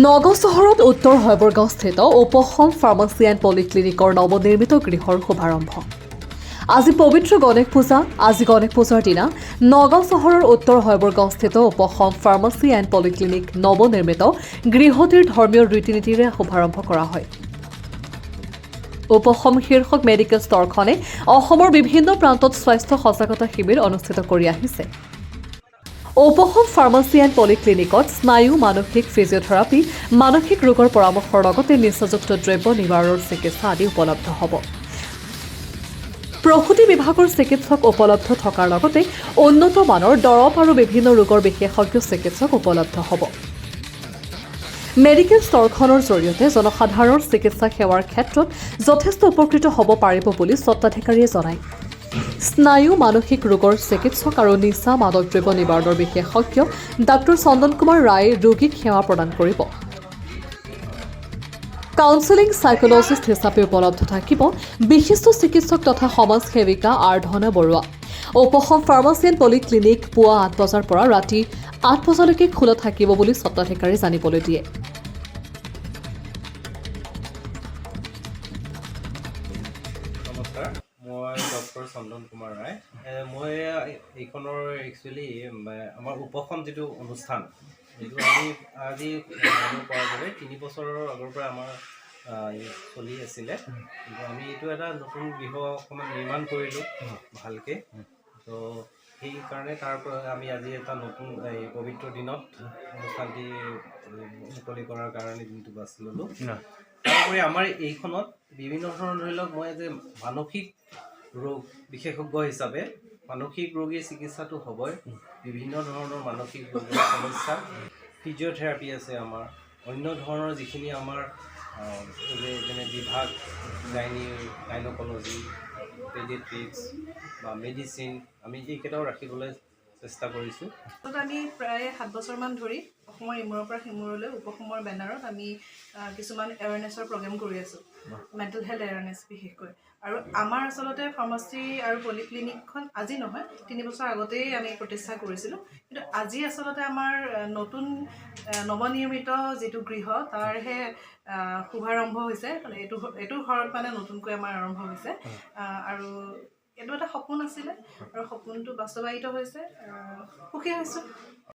নগাঁও চহৰত উত্তৰ হয়বৰগাঁওস্থিত উপশম ফাৰ্মাচী এণ্ড পলিক্লিনিকৰ নৱনিৰ্মিত গৃহৰ শুভাৰম্ভ। আজি পবিত্ৰ গণেশ পূজা। আজি গণেশ পূজাৰ দিনা নগাঁও চহৰৰ উত্তৰ হয়বৰগাঁওস্থিত উপশম ফাৰ্মাচী এণ্ড পলিক্লিনিক নৱনিৰ্মিত গৃহটিৰ ধৰ্মীয় ৰীতি নীতিৰে শুভাৰম্ভ কৰা হয়। উপশম শীৰ্ষক মেডিকেল ষ্টৰখনে অসমৰ বিভিন্ন প্ৰান্তত স্বাস্থ্য সজাগতা শিবিৰ অনুষ্ঠিত কৰি আহিছে। উপশম ফাৰ্মাচী এণ্ড পলিক্লিনিকত স্নায়ু, মানসিক, ফিজিঅ'থেৰাপি, মানসিক ৰোগৰ পৰামৰ্শৰ লগতে নিচাযুক্ত দ্ৰব্য নিবাৰণৰ চিকিৎসা আদি উপলব্ধ হ'ব। প্ৰসূতি বিভাগৰ চিকিৎসক উপলব্ধ থকাৰ লগতে উন্নত মানৰ দৰৱ আৰু বিভিন্ন ৰোগৰ বিশেষজ্ঞ চিকিৎসক উপলব্ধ হ'ব। মেডিকেল ষ্টৰখনৰ জৰিয়তে জনসাধাৰণৰ চিকিৎসা সেৱাৰ ক্ষেত্ৰত যথেষ্ট উপকৃত হ'ব পাৰিব বুলি স্বত্বাধিকাৰীয়ে জনায়। স্নায়ু, মানসিক ৰোগৰ চিকিৎসক আৰু নিচা মাদক দ্ৰব্য নিবাৰণৰ বিশেষজ্ঞ ডাক্তৰ চন্দন কুমাৰ ৰায়ে ৰোগীক সেৱা প্ৰদান কৰিব। কাউন্সেলিং চাইকলজিষ্ট হিচাপে উপলব্ধ থাকিব বিশিষ্ট চিকিৎসক তথা সমাজ সেৱিকা আৰ্ধনা বৰুৱা। উপশম ফাৰ্মাচী এণ্ড পলিক্লিনিক পুৱা 8 বজাৰ পৰা ৰাতি 8 বজালৈকে খোলা থাকিব বুলি স্বত্বাধিকাৰীয়ে জানিবলৈ দিয়ে। নমস্কাৰ, মই ডক্টৰ চন্দন কুমাৰ ৰায়। মই এইখনৰ একচুৱেলি আমাৰ উপশম যিটো অনুষ্ঠান, এইটো আমি আজি জানিব পৰা গ'লে 3 বছৰৰ আগৰ পৰা আমাৰ এই চলি আছিলে। কিন্তু আমি এইটো এটা নতুন গৃহ অকণমান নিৰ্মাণ কৰিলোঁ ভালকৈ। ত' সেইকাৰণে তাৰ পৰা আমি আজি এটা নতুন এই পবিত্ৰ দিনত অনুষ্ঠানটি মুকলি কৰাৰ কাৰণে দিনটো বাছি ল'লোঁ। তাৰোপৰি আমাৰ এইখনত বিভিন্ন ধৰণৰ, ধৰি লওক, মই যে মানসিক ৰোগ বিশেষজ্ঞ হিচাপে মানসিক ৰোগীৰ চিকিৎসাটো হ'বই, বিভিন্ন ধৰণৰ মানসিক ৰোগৰ সমস্যা, ফিজিঅ'থেৰাপি আছে আমাৰ, অন্য ধৰণৰ যিখিনি আমাৰ যে যেনে বিভাগ গাইনকলজি, পেডিয়াট্ৰিক্স বা মেডিচিন, আমি এইকেইটাও ৰাখিবলৈ চেষ্টা কৰিছোঁ। আচলতে আমি প্ৰায় 7 বছৰমান ধৰি অসমৰ ইমূৰৰ পৰা সিমূৰলৈ উপশমৰ বেনাৰত আমি কিছুমান এৱেৰনেছৰ প্ৰগ্ৰেম কৰি আছোঁ, মেণ্টেল হেল্থ এৱেৰনেছ বিশেষকৈ। আৰু আমাৰ আচলতে ফাৰ্মাচী আৰু পলিক্লিনিকখন আজি নহয়, 3 বছৰ আগতেই আমি প্ৰতিষ্ঠা কৰিছিলোঁ। কিন্তু আজি আচলতে আমাৰ নতুন নৱনিৰ্মিত যিটো গৃহ, তাৰহে শুভাৰম্ভ হৈছে। এইটো ঘৰত মানে নতুনকৈ আমাৰ আৰম্ভ হৈছে আৰু এইটো এটা সপোন আছিলে আৰু সপোনটো বাস্তৱায়িত হৈছে। সুখী হৈছোঁ।